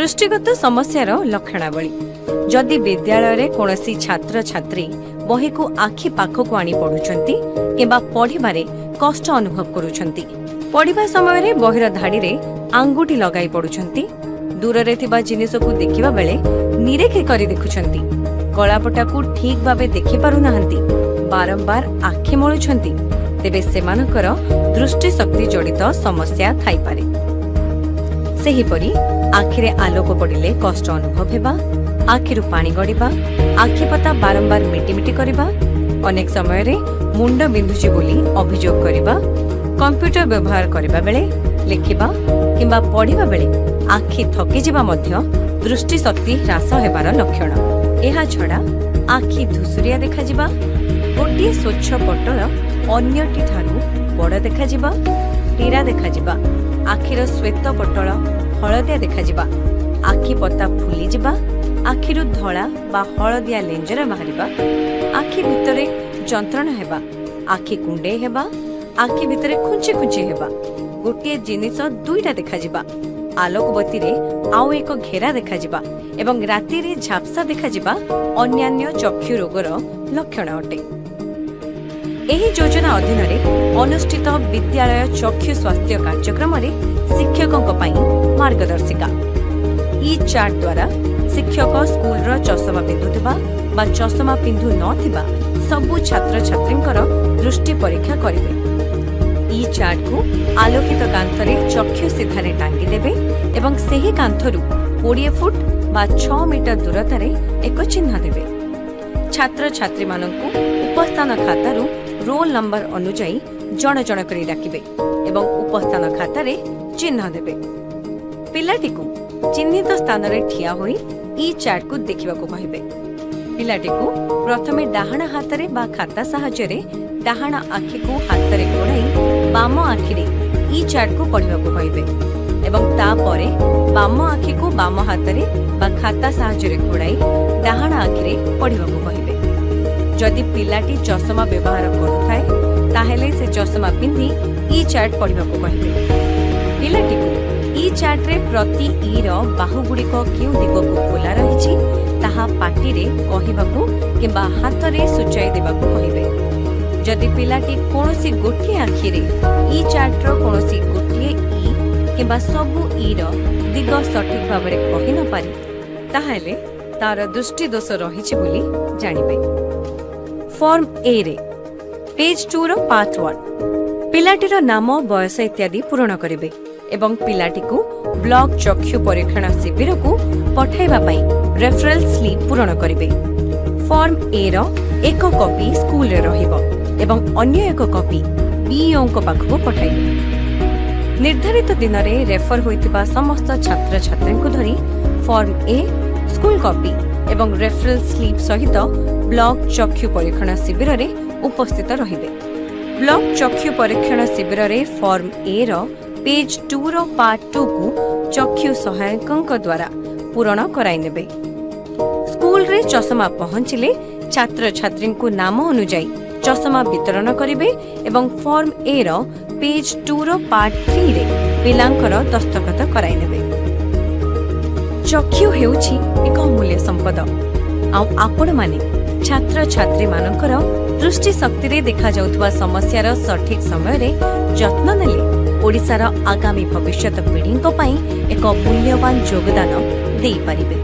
ଦୃଷ୍ଟିଗତ ସମସ୍ୟାର ଲକ୍ଷଣାବଳୀ। ଯଦି ବିଦ୍ୟାଳୟରେ କୌଣସି ଛାତ୍ରଛାତ୍ରୀ ବହିକୁ ଆଖି ପାଖକୁ ଆଣି ପଢୁଛନ୍ତି କିମ୍ବା ପଢ଼ିବାରେ କଷ୍ଟ ଅନୁଭବ କରୁଛନ୍ତି, ପଢ଼ିବା ସମୟରେ ବହିର ଧାଡ଼ିରେ ଆଙ୍ଗୁଠି ଲଗାଇ ପଢୁଛନ୍ତି, ଦୂରରେ ଥିବା ଜିନିଷକୁ ଦେଖିବା ବେଳେ ନିରେଖି କରି ଦେଖୁଛନ୍ତି, କଳାପଟାକୁ ଠିକ୍ ଭାବେ ଦେଖିପାରୁନାହାନ୍ତି, ବାରମ୍ବାର ଆଖି ମଳୁଛନ୍ତି, ତେବେ ସେମାନଙ୍କର ଦୃଷ୍ଟିଶକ୍ତି ଜଡ଼ିତ ସମସ୍ୟା ଥାଇପାରେ। ସେହିପରି ଆଖିରେ ଆଲୋକ ପଡ଼ିଲେ କଷ୍ଟ ଅନୁଭବ ହେବା, ଆଖିରୁ ପାଣି ଗଡ଼ିବା, ଆଖିପତା ବାରମ୍ବାର ମିଟିମିଟି କରିବା, ଅନେକ ସମୟରେ ମୁଣ୍ଡ ବିନ୍ଧୁଛି ବୋଲି ଅଭିଯୋଗ କରିବା, କମ୍ପ୍ୟୁଟର ବ୍ୟବହାର କରିବା ବେଳେ, ଲେଖିବା କିମ୍ବା ପଢ଼ିବା ବେଳେ ଆଖି ଥକିଯିବା ମଧ୍ୟ ଦୃଷ୍ଟିଶକ୍ତି ହ୍ରାସ ହେବାର ଲକ୍ଷଣ। ଏହାଛଡ଼ା ଆଖି ଧୂସୁରିଆ ଦେଖାଯିବା, ଗୋଟିଏ ସ୍ୱଚ୍ଛ ପଟଳ ଅନ୍ୟଟି ଠାରୁ ବଡ଼ ଦେଖାଯିବା, ଟେରା ଦେଖାଯିବା, ଆଖିର ଶ୍ୱେତ ପଟଳ ହଳଦିଆ ଦେଖାଯିବା, ଆଖି ପତା ଫୁଲିଯିବା, ଆଖିରୁ ଧଳା ବା ହଳଦିଆ ଲେଞ୍ଜରା ବାହାରିବା, ଆଖି ଭିତରେ ଯନ୍ତ୍ରଣା ହେବା, ଆଖି କୁଣ୍ଡେଇ ହେବା, ଆଖି ଭିତରେ ଖୁଞ୍ଚି ଖୁଞ୍ଚି ହେବା, ଗୋଟିଏ ଜିନିଷ ଦୁଇଟା ଦେଖାଯିବା, ଆଲୋକବତୀରେ ଆଉ ଏକ ଘେରା ଦେଖାଯିବା ଏବଂ ରାତିରେ ଝାପ୍ସା ଦେଖାଯିବା ଅନ୍ୟାନ୍ୟ ଚକ୍ଷୁ ରୋଗର ଲକ୍ଷଣ ଅଟେ। ଏହି ଯୋଜନା ଅଧୀନରେ ଅନୁଷ୍ଠିତ ବିଦ୍ୟାଳୟ ଚକ୍ଷୁ ସ୍ୱାସ୍ଥ୍ୟ କାର୍ଯ୍ୟକ୍ରମରେ ଶିକ୍ଷକଙ୍କ ପାଇଁ ମାର୍ଗଦର୍ଶିକା। ଇ ଚାର୍ଟ ଦ୍ୱାରା ଶିକ୍ଷକ ସ୍କୁଲର ଚଷମା ପିନ୍ଧୁଥିବା ବା ଚଷମା ପିନ୍ଧୁ ନଥିବା ସବୁ ଛାତ୍ରଛାତ୍ରୀଙ୍କର ଦୃଷ୍ଟି ପରୀକ୍ଷା କରିବେ। ଇ ଚାର୍ଟକୁ ଆଲୋକିତ କାନ୍ଥରେ ଚକ୍ଷୁ ସିଧାରେ ଟାଙ୍ଗିଦେବେ ଏବଂ ସେହି କାନ୍ଥରୁ 20 ଫୁଟ ବା 6 ମିଟର ଦୂରତାରେ ଏକ ଚିହ୍ନ ଦେବେ। ଛାତ୍ରଛାତ୍ରୀମାନଙ୍କୁ ଉପସ୍ଥାନ ଖାତାରୁ ରୋଲ ନମ୍ବର ଅନୁଯାୟୀ ଜଣ ଜଣ କରି ଡାକିବେ ଏବଂ ଉପସ୍ଥାନ ଖାତାରେ ଚିହ୍ନ ଦେବେ। ପିଲାଟିକୁ ଚିହ୍ନିତ ସ୍ଥାନରେ ଠିଆ ହୋଇ ଇ ଚାର୍ଟକୁ ଦେଖିବାକୁ କହିବେ। ପିଲାଟିକୁ ପ୍ରଥମେ ଡାହାଣ ହାତରେ ବା ଖାତା ସାହାଯ୍ୟରେ ଡାହାଣ ଆଖିକୁ ହାତରେ ଘୋଡ଼ାଇ ବାମ ଆଖିରେ ଇ ଚାର୍ଟକୁ ପଢ଼ିବାକୁ କହିବେ ଏବଂ ତାପରେ ବାମ ଆଖିକୁ ବାମ ହାତରେ ବା ଖାତା ସାହାଯ୍ୟରେ ଘୋଡ଼ାଇ ଡାହାଣ ଆଖିରେ ପଢ଼ିବାକୁ କହିବେ। ଯଦି ପିଲାଟି ଚଷମା ବ୍ୟବହାର କରୁଥାଏ, ତାହେଲେ ସେ ଚଷମା ପିନ୍ଧି ଇ ଚାର୍ଟ ପଢ଼ିବାକୁ କହିବେ। ପିଲାଟିକୁ ଇ ଚାର୍ଟରେ ପ୍ରତି ଇର ବାହୁଗୁଡ଼ିକ କେଉଁ ଦିଗକୁ ଖୋଲା ରହିଛି, ତାହା ପାଟିରେ କହିବାକୁ କିମ୍ବା ହାତରେ ସୂଚାଇ ଦେବାକୁ କହିବେ। ଯଦି ପିଲାଟି କୌଣସି ଗୋଟିଏ ଆଖିରେ ଇ ଚାର୍ଟର କୌଣସି ଗୋଟିଏ ଇ କିମ୍ବା ସବୁ ଇର ଦିଗ ସଠିକ୍ ଭାବରେ କହି ନପାରେ, ତାହେଲେ ତାର ଦୃଷ୍ଟିଦୋଷ ରହିଛି ବୋଲି ଜାଣିବେ। ଫର୍ମ ଏରେ ପେଜ୍ 2ର ପାର୍ଟ 1, ପିଲାଟିର ନାମ, ବୟସ ଇତ୍ୟାଦି ପୂରଣ କରିବେ ଏବଂ ପିଲାଟିକୁ ବ୍ଲକ ଚକ୍ଷୁ ପରୀକ୍ଷଣ ଶିବିରକୁ ପଠାଇବା ପାଇଁ ରେଫରାଲ ସ୍ଲିପ୍ ପୂରଣ କରିବେ। ଫର୍ମ ଏର ଏକ କପି ସ୍କୁଲରେ ରହିବ ଏବଂ ଅନ୍ୟ ଏକ କପି ବିଇଓଙ୍କ ପାଖକୁ ପଠାଇବେ। ନିର୍ଦ୍ଧାରିତ ଦିନରେ ରେଫର ହୋଇଥିବା ସମସ୍ତ ଛାତ୍ରଛାତ୍ରୀଙ୍କୁ ଧରି ଫର୍ମ ଏ, ସ୍କୁଲ କପି ଏବଂ ରେଫରାଲ ସ୍ଲିପ୍ ସହିତ ବ୍ଲକ ଚକ୍ଷୁ ପରୀକ୍ଷଣ ଶିବିରରେ ଉପସ୍ଥିତ ରହିବେ। ବ୍ଲକ ଚକ୍ଷୁ ପରୀକ୍ଷଣ ଶିବିରରେ ଫର୍ମ ଏର ପେଜ୍ 2ର ପାର୍ଟ 2କୁ ଚକ୍ଷୁ ସହାୟକଙ୍କ ଦ୍ୱାରା ପୂରଣ କରାଇନେବେ। ସ୍କୁଲରେ ଚଷମା ପହଞ୍ଚିଲେ ଛାତ୍ରଛାତ୍ରୀଙ୍କୁ ନାମ ଅନୁଯାୟୀ ଚଷମା ବିତରଣ କରିବେ ଏବଂ ଫର୍ମ ଏର ପେଜ୍ 2ର ପାର୍ଟ 3ରେ ପିଲାଙ୍କର ଦସ୍ତଖତ କରାଇନେବେ। ଚକ୍ଷୁ ହେଉଛି ଏକ ଅମୂଲ୍ୟ ସମ୍ପଦ। ଆଉ ଆପଣମାନେ ଛାତ୍ରଛାତ୍ରୀମାନଙ୍କର ଦୃଷ୍ଟିଶକ୍ତିରେ ଦେଖାଯାଉଥିବା ସମସ୍ୟାର ସଠିକ୍ ସମୟରେ ଯତ୍ନ ନେଲେ ଓଡ଼ିଶାର ଆଗାମୀ ଭବିଷ୍ୟତ ପିଢ଼ିଙ୍କ ପାଇଁ ଏକ ମୂଲ୍ୟବାନ ଯୋଗଦାନ ଦେଇପାରିବେ।